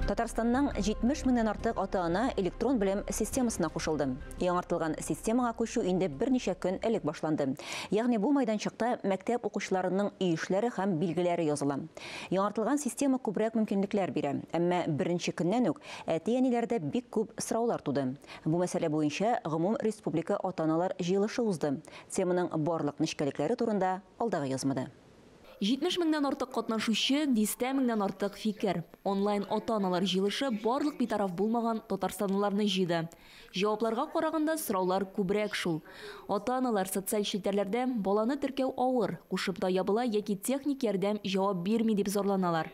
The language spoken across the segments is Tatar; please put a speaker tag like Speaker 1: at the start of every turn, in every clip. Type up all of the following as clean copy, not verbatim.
Speaker 1: Татарстанның 70 меңнән артык ата-ана электрон белем системасына кушылды. Яңартылган системага күчү инде берничә көн элек башланды. Ягъни бу майданчыкта мәктәп укучыларының өй эшләре һәм билгеләре языла. Яңартылган система күбрәк мөмкинлекләр бирә. Әмма беренче көннән үк әти-әниләрдә бик күп сораулар туды. Бу мәсьәлә буенча гомум республика ата-аналар җыелышы узды. Теманың барлык нечкәлекләре турында алдагы язмада.
Speaker 2: 70 меңнән артык катнашучы, дистә меңнән артык фикер. Онлайн ата-аналар җыелышы барлык битараф булмаган татарстанлыларны җыйды. Җавапларга караганда сораулар күбрәк шул. Ата-аналар социаль челтәрләрдә баланы теркәү авыр, кушымта ябыла яки техник ярдәм җавап бирми дип зарланалар.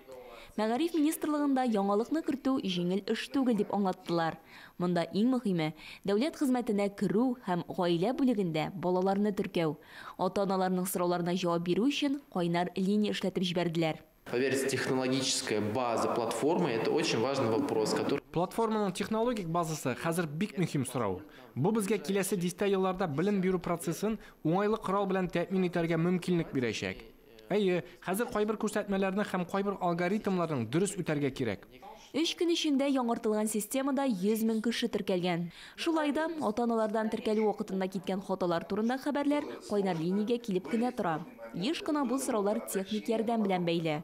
Speaker 2: Мәгариф министрлыгында яңалыкны кертү җиңел эш түгел дип аңлаттылар. Монда иң мөһиме дәүләт хезмәтенә керү һәм гаилә бүлегендә балаларны теркәү. Ата-аналарның сорауларына җавап бирү өчен кайнар линия эшләтеп җибәрделәр.
Speaker 3: Поверьте, технологическая база платформы – это очень важный вопрос, который…
Speaker 4: Платформаның технологик базасы хәзер бик мөһим сорау. Бу безгә киләсе дистә елларда белем бирү процессын уңайлы корал белән тәэмин итәргә мөмкинлек бирәчәк. Әйе, хәзер кайбер күрсәтмәләрне һәм кайбер алгоритмларның дөрес үтәргә кирәк.
Speaker 2: 3 көн эчендә яңартылган системада 100 мең кеше теркәлгән. Шулай да ата-аналардан теркәлү вакытында киткән хаталар турында хәбәрләр кайнар линиягә килеп кенә тора. Еш кына бу сораулар техник ярдәм белән бәйле.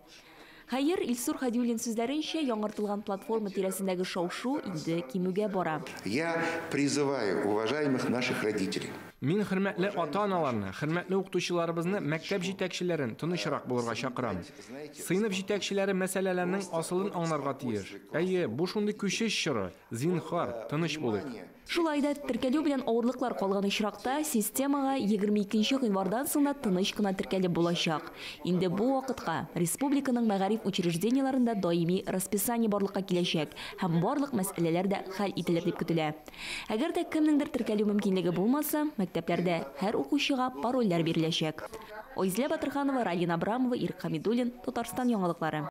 Speaker 2: Хәер, Илсур Хадиуллин сүзләренчә, яңартылган платформа тирәсендәге шау-шу инде кимүгә бара.
Speaker 5: Я призываю уважаемых наших родителей.
Speaker 4: Мин хөрмәтле ата-аналарны, хөрмәтле укытучыларыбызны, мәктәп җитәкчеләрен тынычрак булырга чакырам. Сыйныф җитәкчеләре мәсьәләләрнең асылын аңларга тиеш. Әйе, бу шундый күчеш чоры. Зинһар, тыныч булыйк.
Speaker 2: Шулай да теркәлү белән авырлыклар калган очракта системага 22 гыйнвардан соң да тыныч кына теркәлеп булачак. Инде бу вакытка республиканың мәгариф учреждениеләрендә даими расписание барлыкка киләчәк һәм барлык мәсьәләләр дә хәл ителер дип көтелә. Әгәр дә кемнеңдер теркәлү мөмкинлеге булмаса, мәктәпләрдә һәр укучыга парольләр биреләчәк. Айзилә Батырханова, Ралина Абрамова, Ирек Хамидуллин, Татарстан яңалыклары.